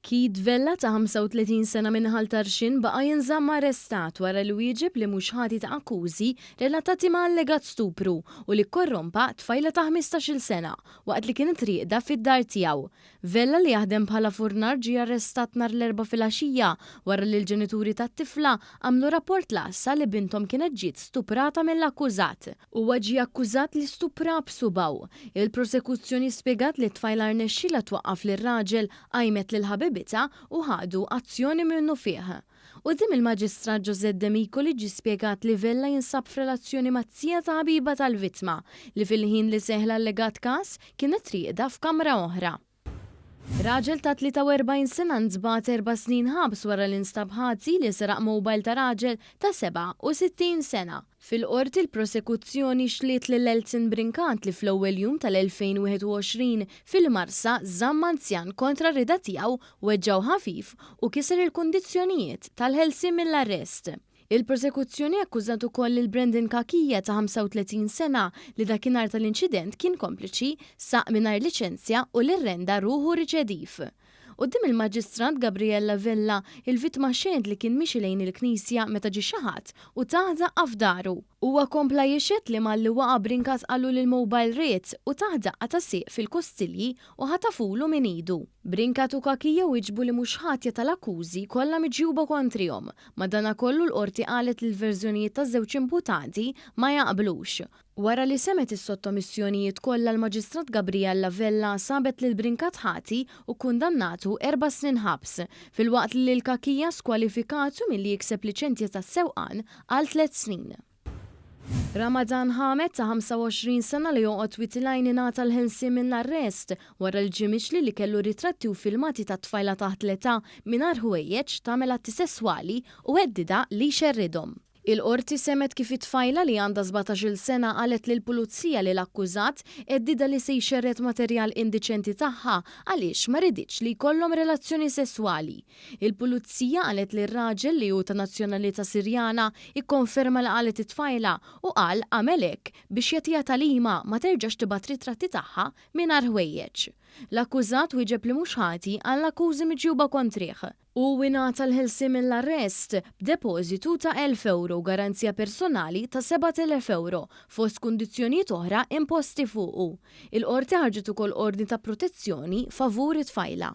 Keith Vella ta' 35 sena minn Ħal Tarxien baqa' jinżamm arrestat wara li wieġeb li mhux ħati ta' akkużi relatati ma' allegat stupru u li kkorrompa tfajla ta' 15-il sena waqt li kienet rieqda fid-dar tiegħu. Vella li jaħdem bħala furnar ġie arrestat nhar l-Erbgħa filgħaxija wara li l-ġenituri tat-tifla għamlu rapport l-għassa li binthom kienet ġiet stuprata mill-akkużat. Huwa ġie akkużat li stupraha b'subgħu. Il-prosekuzzjoni spjegat li t-tfajla rnexxielha twaqqaf lir-raġel, qajmet lil ħabibitha u ħadu azzjoni minnufih. Quddiem il-Maġistrat Josette Demicoli ġie spjegat li Vella jinsab f'relazzjoni maz-zija ta' ħabiba tal-vittma, li fil-ħin li seħħ l-allegat każ kienet rieqda f'kamra oħra. Raġel ta' 43 sena ntbagħat erba' snin ħabs wara li nstab ħati li seraq mobile ta' raġel ta' 67 sena. Fil-Qorti l-Prosekuzzjoni xliet lil Elton Brincat li fl-ewwel jum tal-2021 fil-Marsa żamm anzjan kontra r-rieda tiegħu, weġġgħu ħafif u kiser il-kundizzjonijiet tal-ħelsien mill-arrest. Il-Prosekuzzjoni akkużat ukoll lil Brandon Cachia ta' 35 sena li dakinhar tal-inċident kien kompliċi, saq mingħajr liċenzja u li rrenda ruħu riċediv. Quddiem il-Maġistrat Gabriella Vella, il-vittma xehed li kien miexi lejn il-knisja meta ġie xi ħadd u tah daqqa f'dahru. Huwa kompla jixhed li malli waqa' Brincat qallu li l-mobile ried u tah daqqa ta' sieq fil-kustilji u ħatafulu minn idu. Brincat u Cachia wieġbu li mhux ħatja tal-akkużi kollha miġjuba kontrihom. Madanakollu l-Qorti qalet li l-verżjonijiet taż-żewġ imputati ma jaqblux. Wara li semgħet is-sottomissjonijiet kollha l-Maġistrat Gabriella Vella sabet lil Brincat ħati u kkundannatu erba' snin ħabs, filwaqt li lil Cachia skwalifikatu milli jikseb liċenzja tas-sewqan għal tliet snin. Ramadan Hamed ta' 25 sena li joqgħod Wied il-Għajn ingħata l-ħelsien mill-arrest wara li ġie mixli li kellu ritratti u filmati ta' tfajla taħt l-età mingħajr ħwejjeġ tagħmel atti sesswali u heddidha li jxerridhom. Il-Qorti semgħet kif it-tfajla li għandha 17-il sena qalet lill-Pulizija li l-akkużat heddidha li se jxerred materjal indiċenti tagħha għaliex ma riditx li jkollhom relazzjoni sesswali. Il-Pulizija qalet li r-raġel li hu ta' nazzjonalità Sirjana ikkonferma li qalet it-tfajla u qal għamel hekk biex jagħtiha tagħlima ma terġax tibgħat ritratti tagħha mingħajr ħwejjeġ. L-akkużat wieġeb li mhux ħati għall-akkużi miġjuba kontrih. Hu ingħata l-ħelsien mill-arrest, b'depożitu ta' 1,000 ewro u garanzija personali ta' 7,000 ewro, fost kundizzjonijiet oħra imposti fuqu. Il-Qorti ħarġet ukoll ordni ta' protezzjoni favur it-tfajla.